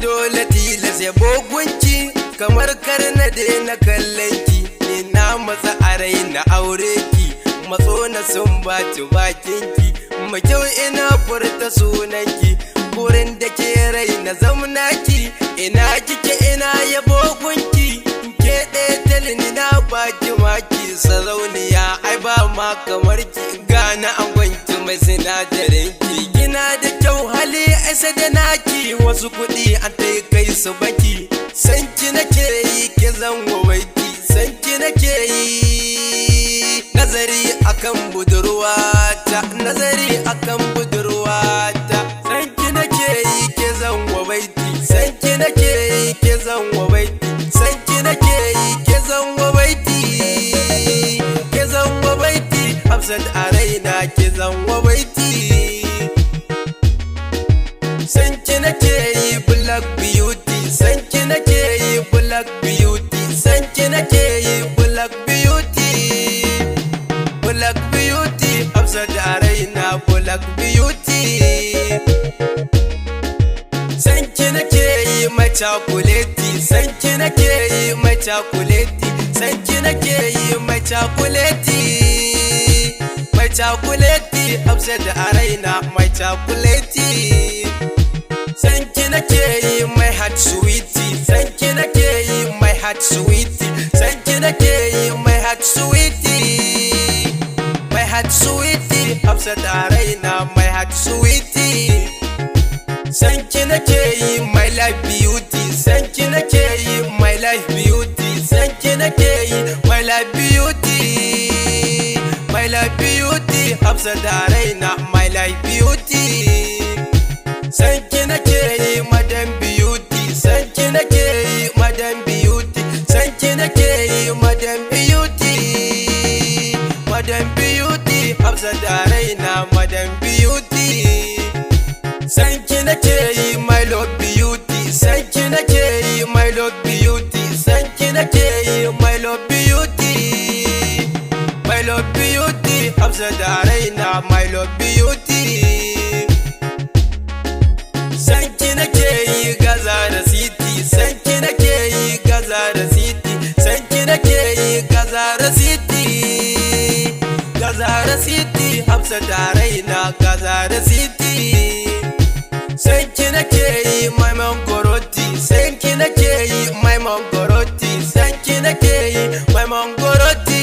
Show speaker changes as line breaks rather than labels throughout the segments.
Dole tilas ya bogunki, kamar kar na daina kallon ki. Ni na matsa a rai na aure ki, matso na sun baci bakin ki. Mai kyau, ina furta sunan ki, burin da ke rai na zamna ki. Ina kike? Ina yabo gunki, ke ɗaya talini na baki maki. Sarauniya, ai ba ma kamar ki, gana angonki mai sinadarin ki. Kina da kyau, hali aisa da naki, wasu kuɗi an ta kai su baki. San ki nake yi, ki zango baiti, san ki nake yi. Nazari akan budurwata, nazari akan budurwata. San ki nake yi, ki zango baiti, san ki nake yi, ki zango baiti, san ki nake yi, ki zango baiti, ki zango baiti. Hafsat, a raina ki zango baiti. San ki nake yi, black beauty, san ki nake yi, black beauty, san ki nake yi, black beauty, black beauty. Hafsat, a raina black beauty. San ki nake yi, mai cakuleti, san ki nake yi, mai cakuleti, san ki nake yi, mai cakuleti, mai cakuleti. Hafsat, a raina mai cakuleti. San ki nake yi, my heart sweetie, san ki nake yi, my heart sweetie, san ki nake yi, my heart sweetie, my heart sweetie. Hafsat, a raina my heart sweetie. San ki nake yi, my life beauty, san ki nake yi, my life beauty, san ki nake yi, my life beauty, my life beauty. Hafsat, a raina my life beauty. San ki nake yi, madam beauty, san ki nake yi, madam beauty, san ki nake yi, madam beauty, madam beauty. Hafsat, a raina madam beauty. San ki nake yi, my love beauty, san ki nake yi, my love beauty, san ki nake yi, my love beauty, my love beauty. Hafsat, a raina my love beauty. San ki nake yi, Gaza da city, san ki nake yi, Gaza da city, san ki nake yi, Gaza da city, Gaza da city. Hafsat, a raina Gaza da city. San ki nake yi, my mangoroti, san ki nake yi, my mangoroti, san ki nake yi, my mangoroti,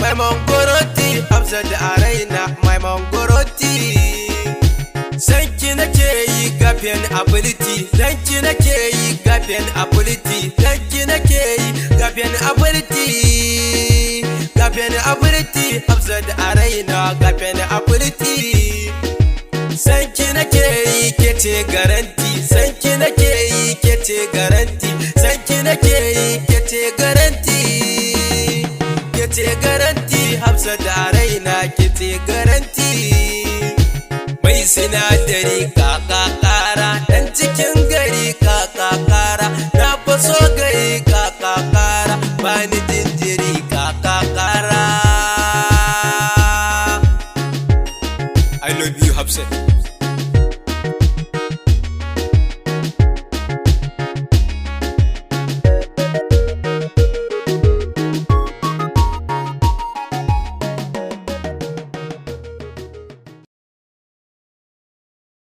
my mangoroti. Hafsat, a raina my mangoroti. San ki nake yi, gafen ability, san ki nake yi, gafen ability, san ki nake yi, gafen ability, gafen ability. Hafsat, a raina gafen ability. San ki nake yi, ke ce garanti, san ki nake yi, ke ce garanti, san ki nake yi, ke ce garanti, ke ce garanti. Hafsat, a raina ke ce garanti. Mai sinadari, kaka kara dan cikin gari, kaka kara na faso gari, kaka kara bani jinjiri, kaka kara.
I love you, Hafsat.